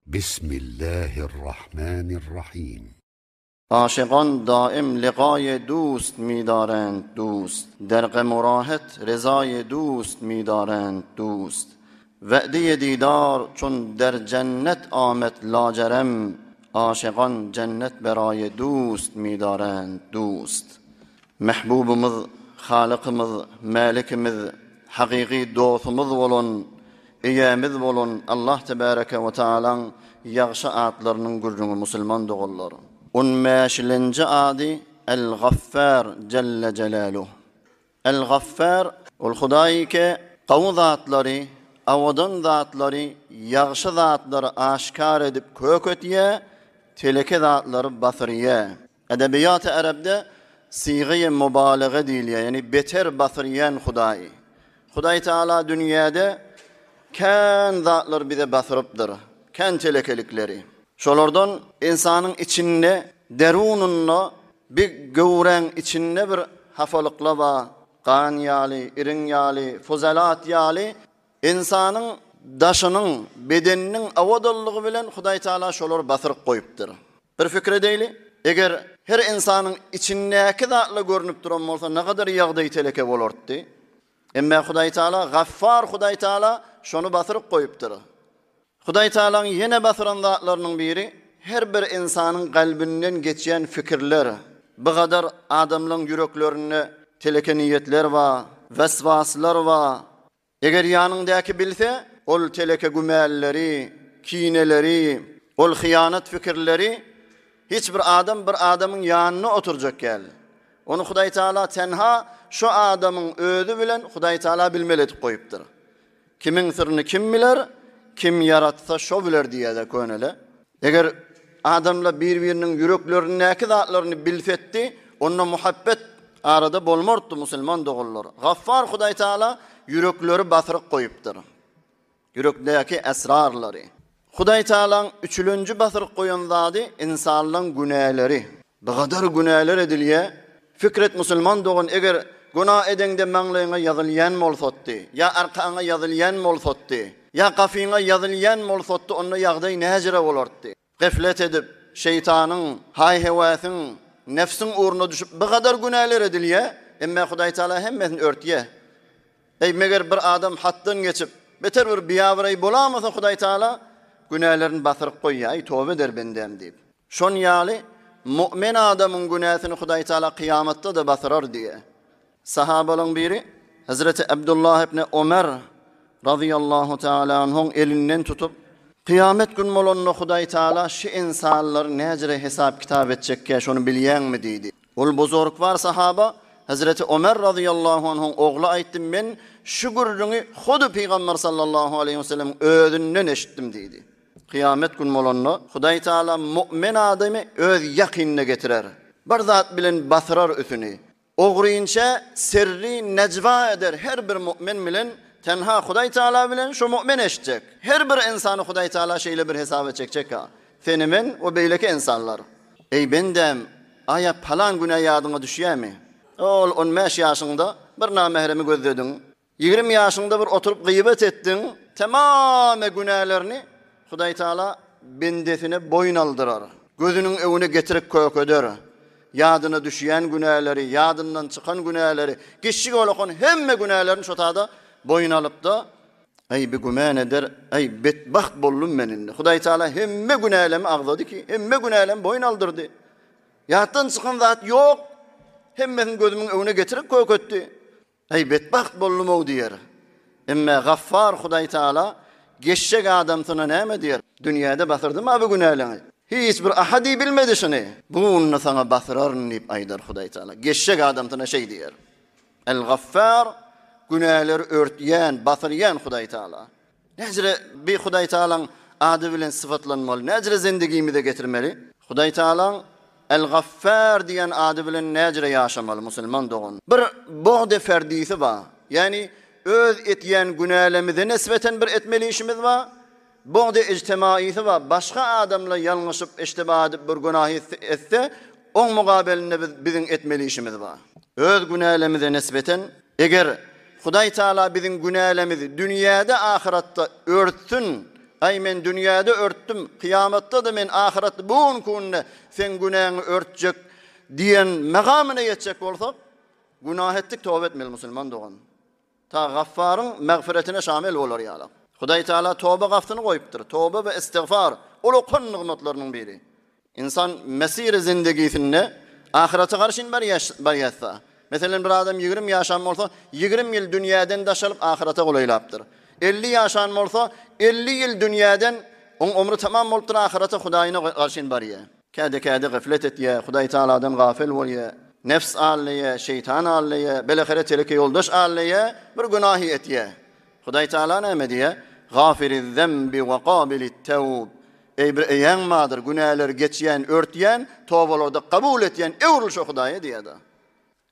Bismillahirrahmanirrahim. Aşygan daim ligaýy dust midarend dust, Der gem-u rahet rezaýy dust midarend dust. We'deýi didar çun der jennet amet lajerem, Aşygan jennet beraýy dust midarend dust. Mehbubymyz, Halykymyz, Mälikimiz, hakyky dostumyz bolan Eýämiz bolan Allah tebäreke we taalaň ýagşy atlarynyň gürrüňi musulman doganlar. On bäşilenji ady El-Gaffar jelle jelaluh. El-Gaffar ol Hudaý ke gowy zatlary, awadan zatlary, ýagşy zatlary aşkar edip kök etýä, teleke zatlary basyrýa. Edebiýaty arapda sygy mubalaga diýilýär, ýagny beter basyrýan Hudaý. Hudaý Tagala dünýäde kän zatlar bize basyrypdyr, kän telekelikleri. Şolardan ynsanyň içinde, derunynda bir göwräň içinde bir hafalyklar bar, gan ýaly, iriň ýaly, fuzalat ýaly ynsanyň daşynyň, bedeniniň awadanlygy bilen Hudaý Tagala şolary basyryp goýupdyr. Bir pikir edeýli, eger her ynsanyň içindäki zatlar görnüp duran bolsa, nagadar ýagdaý teleke bolartdy. Emme Hudaý Taala Gaffar Hudaý Taala şony basyryp goýupdyr. Hudaý Taalaň ýene basyran zatlarynyň biri her bir ynsanyň kalbyndan geçýän fikirler. Bygadar adamlaň ýüreklerinde teleke niýetler bar, weswaslar bar. Eger ýanyňdaky bilse, ol teleke gümälleri, kineleri, ol hyýanat pikirleri hiç bir adam bir adamyň ýanynda oturjak däl. Ony Hudaý Taala tenha şo adamyň özi bilen Hudaý Taala bilmeli edip goýupdyr. Kimiň syryny kim biler, kim ýaratsa şo biler diýýär-de könele. Eger adamlar bir-biriniň ýüreklerindäki zatlaryny bilsetdi, onda muhabbet arada bolmartdy musulman doganlar. Gaffar Hudaý Taala ýürekleri basyryk goýupdyr. Ýürekdäki esrarlary. Hudaý Taalaň üçülenji basyryk goýan zady ynsanlaň günäleri. Bigadar günäler edilýä. Pikir et musulman dogan eger guna edeňde maňlaýyňa ýazylýan bolsatdy, ýa arkaňa ýazylýan bolsatdy, ýa gafyňa ýazylýan bolsatdy onda ýagdaý näjire bolartdy. Gaflet edip, şeýtanyň, haý-hewesiň, nefsiň ugruna düşüp bigadar günäler edilýä, emme Hudaý Taala hemmesini örtýä. Eý meger bir adam hatdan geçip, beter bir biabraý bolamasa Hudaý Taala günälerini basyryp goýýa, eý toba eder bendäm diýip. Şon ýaly mu'min adamyň günäsini Hudaý Taala kyýamatda-da basyrar diýýär. Sahabalaryň biri Hezreti Abdullah ibn Omer razyýallahu taala anhuň elinden tutup, Kyýamet gün bolanda Hudaý Taala şu ynsanlary näjire hesap-kitap etjekkä şony bilýäňmi diýdi. Ol buzurgwar sahaba Hezreti Omer razyýallahu anhuň ogly aýtdy, Men şu gürrüňi hudy Pygamber sallallahu aleýhi wesellemiň özünden eşitdim diýdi. Kyýamet gün bolanda, Hudaý Taala mu'min adamy öz ýakynyna getirer. Bir zat bilen basyrar üsüni. Ogrynça sirri nejwa eder her bir mu'min bilen, tenha Hudaý Taala bilen şo mu'min eşitjek. Her bir ynsany Hudaý Taala şeýle bir hesaba çekjek-a. Seni men we beýleki ynsanlar. Eý bendäm, aýa palan günä ýadyňa düşýämi? Ol on bäş ýaşyňda bir namähremi gözlediň. 20 ýaşyňda bir oturyp gyýbat etdiň, tamamy günälerini Hudaý Taala bendesine boýun aldyrar. Gözüniň öňüne getirip kökeder. Ýadyna düşýän günäleri, ýadyndan çykan günäleri, kiçjik olakan hemme günälerini şo tada boýun alypda, Eý, bir gümän eder, eý, betbagt boldum men indi. Hudaý Taala hemme günälemi agzady ki, hemme günälemi boýun aldyrdy. Ýatdan çykan zat ýok, hemmesini gözümiň öňüne getirip köketdi. Eý, betbagt boldum-ow diýer. Emme Gaffar Hudaý Taala geçjek adamsyna näme diýer? Dünýäde basyrdym-a bu günäleňi. Hiç bir ahady bilmedi şuny. Bu günde saňa basyraryn diýip aýdar Hudaý Taala. Geçjek adamsyna şeý diýer. El-Gaffar, günäleri örtýän, basyrýan Hudaý Taala. Näjire bi Hudaý Tagalaň ady bilen sypatlanmaly, näjire zendigimize getirmeli? Hudaý Tagalaň El-Gaffar diýen ady bilen näjire ýaşamaly musulman dogan? Bir bogde ferdisi bar. Ýagny öz etýän günälemize nesbeten bir etmeli işimiz bar. Bogde ijtimaisi bar. Başga adamlar ýalňyşyp, iştiba edip bir günah etse, oň mugabelinde biz biziň etmeli işimiz bar. Öz günälemize nesbeten Eger Hudaý Taala biziň günälerimizi dünýäde ahyratda örtsün. Aý men dünýäde örtdüm, kyýamatda-da men ahyretde bu günki günde seň günäňi örtjek diýen magamyna ýetjek bolsak, günah etdik toba etmeli musulman dogan. Ta Gaffaryň magfiretine şamil bolar ýaly. Hudaý Taala toba gapysyny goýupdyr. Toba we istigfar ulakan nygmatlarynyň biri. Ynsan mesiri zindigisinde ahyrete garşyn barýarsa, meselem bir adam 20 ýaşan bolsa, 20 ýyl dünýäden daşalyp ahyrete golaýlapdyr. 50 ýaşan bolsa, 50 ýyl dünýäden oň ömri tamam bolupdyr ahyrete Hudaýyna garşyn barýar. Käde-käde gaflet etýär, Hudaý Tagaladan gafyl bolýar. Nefs aldaýar, şeýtan aldaýar, belahyra teleke ýoldaş aldaýar, bir günahy etýär. Hudaý Tagala näme diýýär? Gafiriz-zembi we kabilit-tewb. Eý bir eýäň bardyr, günäleri geçýän, örtýän, tobalary-da kabul etýän, öwrül şo Hudaýa diýýär-de.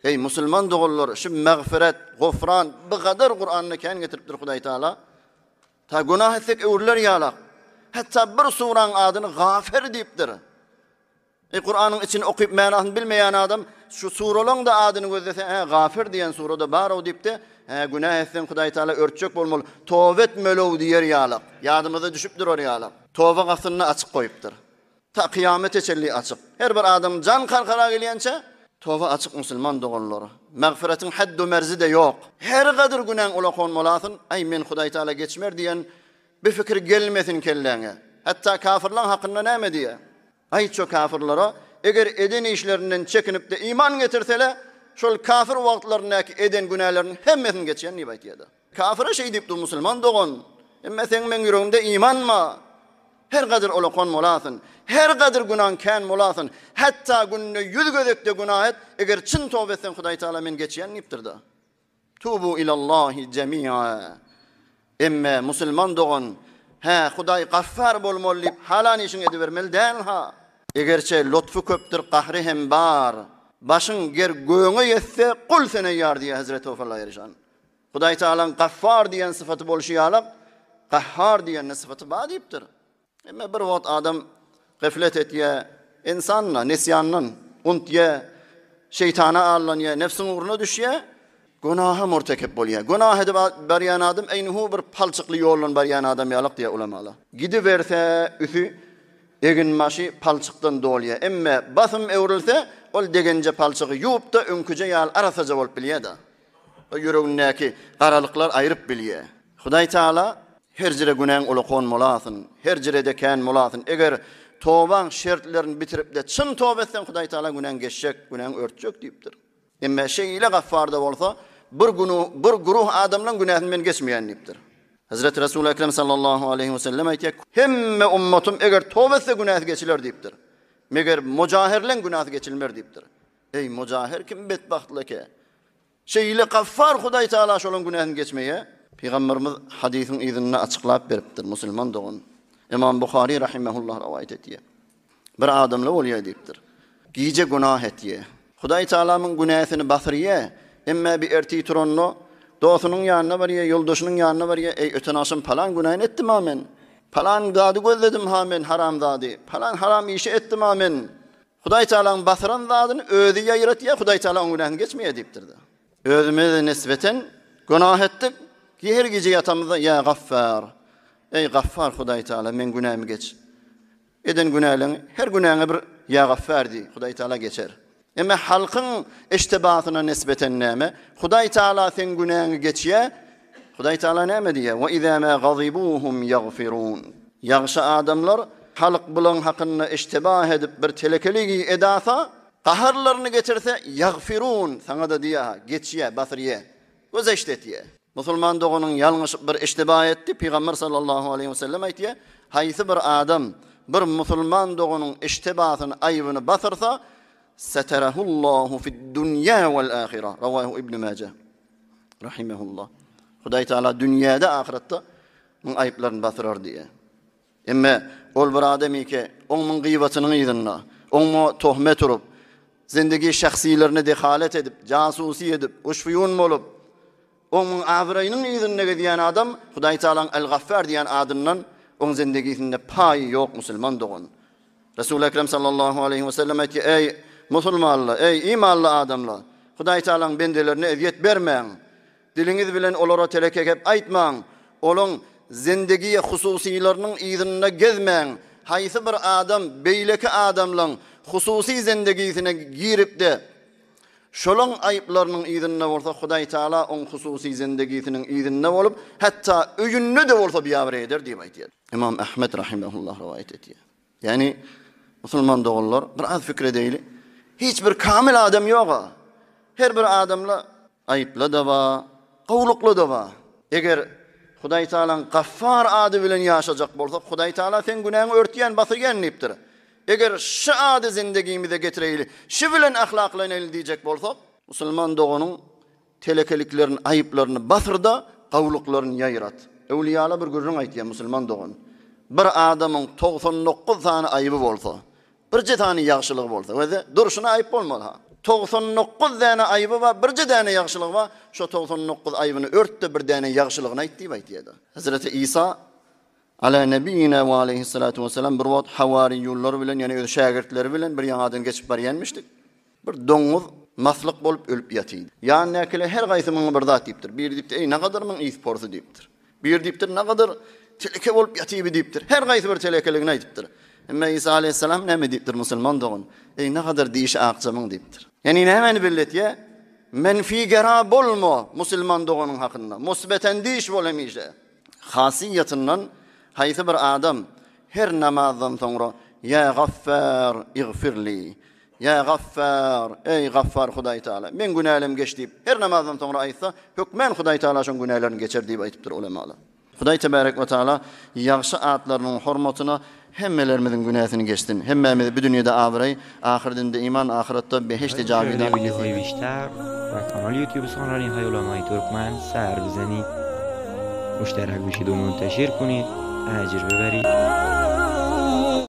Eý musulman doganlar, şu magfiret, gufran bu gadar Kuranda kän getiripdir Hudaý Tagala. Ta günah etsek öwrüler ýalak. Hatda bir suraň adyny Gafir diýipdir. Eý Kuranyň içini okyp manasyny bilmeýän adam şu suralaň da adyny gözlese, hä Gafir diýen surada bar-ow diýipde, hä günah etseň Hudaý Tagala örtjek bolmaly, toba etmeli-ow diýer ýalak. Ýadymyza düşüp durar ýalak. Toba gapysyny açyk goýupdyr. Ta kyýamete çenli açyk. Her bir adam jan karkara gelýänçä toba açyk musulman doganlar. Magfyretiň haddu merzi-de ýok. Her gadyr günäň ulakon bolasyn, aý men Hudaý Taala geçmer diýen bir pikir gelmesin kelläňe. Hatda kafirlaň hakynda näme diýýär? Aýt şo kafirlara, eger eden işlerinden çekinip-de iman getirsele, şol kafir wagtlaryndaky eden günäleriniň hemmesini geçýän diýip aýtýar-da. Kafire şeý diýip dur musulman dogan, emme seň meň ýüregimde iman bar. Her gadyr olakan bolasyn, her gadyr günaň kän bolasyn, hatda günde ýüz gezekde günah et, eger çyn toba etseň Hudaý Taala men geçýän diýipdir-de. Tubu ilallahi jemia. Emme musulman dogan, hä Hudaý gaffar bolmaly diýip halan işiňi edibermeli däl ha. Egerçe lutfy köpdür gahry hem bar. Başyň ger göňe ýetse gul sene ýar diýýär Hezreti Wafallah Erişan. Hudaý Tagalaň Gaffar diýen sypaty bolşy ýalak, Gahhar diýen-de sypaty bar diýipdir. Emma bir wagt adam gaflet etýär, ynsan-da nesýandan untýar, şeýtana aldanýar, nebsiň ugruna düşýär, günaha murtekep bolýar. Günah edip barýan adam eýni-hu bir palçykly ýoldan barýan adam ýalak diýýär ulamalar. Gidiberse üsi eginbaşy palçykdan dolýar. Emma basym öwrülse, ol degenje palçygy ýuwup-da öňküje ýaly arassaja bolup bilýär-de. O ýüregindäki garalyklar aýryp bilýär. Hudaý Taala her jire günäň ulakon bolasyn, her jirede kän bolasyn. Eger tobaň şertlerini bitirip-de çyn toba etseň Hudaý Taala günäň geçjek, günäňi örtjek diýipdir. Emme şeýle gaffar-da bolsa, bir günu bir guruh adamlaň günäsini men geçmeýän diýipdir. Hezreti Resul Ekrem sallallahu aleýhi we sellem aýtýar, Hemme ummatym eger toba etse günäsi geçiler diýipdir. Meger mujahirleň günäsi geçilmer diýipdir. Eý, mujahir kim betbagtly eke? Şeýle Gaffar Hudaý Taala şolaň günäsini geçmeýä? Pygamberimiz hadysyň yzynda açyklap beripdir, musulman dogan. Imam Buhary rahimehullah rowaýat etýär. Bir adamly bolýar diýipdir. Gije günah etýär. Hudaý Taalamyň günäsini basyrýar. Emme bir ertir turanda dostunyň ýanyna barýar, ýoldaşynyň ýanyna barýar, Eý, öten agşam palan günäni etdim-a men. Palan zady gözledim-ha men, haram zady. Palan haram işi etdim-a men. Hudaý Tagalaň basyran zadyny özi ýaýratýar, Hudaý Tagala oň günäsini geçmeýär diýipdir-de. Özümize nisbeten günah etdik, her gije ýatamyzda Ýa Gaffar, eý Gaffar Hudaý Tagala meň günämi geç. Eden günäleň her günäňe bir Ýa Gaffar diý, Hudaý Tagala geçer. Emma halkyň iştibasyna nisbeten näme? Hudaý Tagala seň günäňi geçýär, Hudaý Tagala näme diýýär? Wa iza ma gazibuhum ýagfirun. Ýagşy adamlar halk bulaň hakynda iştibah edip bir telekeligi edasa, gaharlaryny getirse, ýagfirun, saňa-da diýýär, geçýär, basyrýar, gözeşt etýär. Musulman doganyň ýalňyşyp bir iştibah etdi, Pygamber sallallahu aleýhi we sellem aýtýar, haýsy bir adam bir musulman doganyň iştibasyny, aýbyny basyrsa, seterehullahu fid-dunýa wal-ahira. Rawahu Ibn Majah. Rahimehullah. Hudaý Taala dünýäde ahyretde muň aýyplaryny basyrar diýýär. Emme ol bir adam eke, oň muň gyýbatynyň yzynda, oň muňa tohmet urup, zindigi şahsylerine dehalet edip, jasusy edip, uşfyun bolup, oň muň abraýynyň yzynda gezýän adam Hudaý Taalaň El-Gaffar diýen adyndan oň zindigisinde paýy ýok musulman dogan. Resul Ekrem sallallahu aleýhi we sellem aýtdy, Eý, musulmanlar, eý, imanly adamlar! Hudaý Tagalaň bendelerine ezýet bermäň. Diliňiz bilen olara teleke gep aýtmaň. Olaň. zendegiýe hususylarynyň yzynda gezmäň, haýsy bir adam beýleki adamlaň hususy zendegisine girip-de, şolaň aýyplarynyň yzynda bolsa, Hudaý Taala oň hususy zendegisiniň yzynda bolup, hatda öýünde-de bolsa biabraý eder diýip aýdýar. Ymam Ahmet rahimehullah rowaýat edýär. Ýagny, musulman doganlar, bir az pikir edeýli. Hiç bir kamil adam ýog-a. Her bir adamda aýypla-da bar, gowlukla-da bar. Eger Hudaý Tagalaň Gaffar ady bilen ýaşajak bolsak, Hudaý Tagala seň günäňi örtýän, basyrýan diýipdir. Eger şu ady zindegimize getireýli, şu bilen ahlaklanaýly diýjek bolsak, musulman doganyň Telekeliklerini, aýyplaryny basyr-da, gowluklaryny ýaýrat. Öwlüýala bir gürrüň aýtýar, musulman dogan. Bir adamyň 99 sany aýyby bolsa, birje sany ýagşylygy bolsa, özi durşuna aýyp bolmaz-ha. 99 däne aýyby bar, birje däne ýagşylygy bar, şo 99 aýybyny ört-de, bir däne ýagşylygyny aýt diýip aýtýar-da. Hezreti Isa, ala nebiýina we aleýhissalatu wessalam, bir wagt hawariýunlar bilen, ýagny öz şägirtleri bilen bir ýaňadan geçip barýanmyşdyk. Bir doňuz maslyk bolup ölüp ýatydy. Ýanyndakylar her gaýsy muňa bir zat diýipdir. Biri diýipdir, Eý, nagadar muň ys porsy diýipdir. Biri diýipdir, Nagadar teleke bolup ýatyby diýipdir. Her gaýsy bir telekeligini aýdypdyr. Emma Isa aleýhissalam näme diýipdir, musulman dogan? Eý, nagadar dişi akja muň diýipdir. Ýagny nämäni belli etýär? Menfigera bolma musulman doganyň hakynda. Musbetendiş bol hemişe. Hasyýetyndan haýsy bir adam her namazdan soňra Ýa Gaffar, igfirli, Ýa Gaffar, eý, Gaffar Hudaý Tagala, meň günälerimi geç diýip, her namazdan soňra aýtsa, hökmän Hudaý Tagala şoň günälerini geçer diýip aýdypdyr ulemalar. Hudaý Tebarek we Taala ýagşy atlarynyň hormatyna hemmelerimiziň günäsini geçsin. Hemmämize bu dünýede abraý, ahyrdinde iman, ahyratda behişdi jawidan برای ویدیوهای بیشتر و کانال یوتیوب سخنرانی های علمای ترکمن سر بزنید مشترک بشید و منتشر کنید اجر ببرید.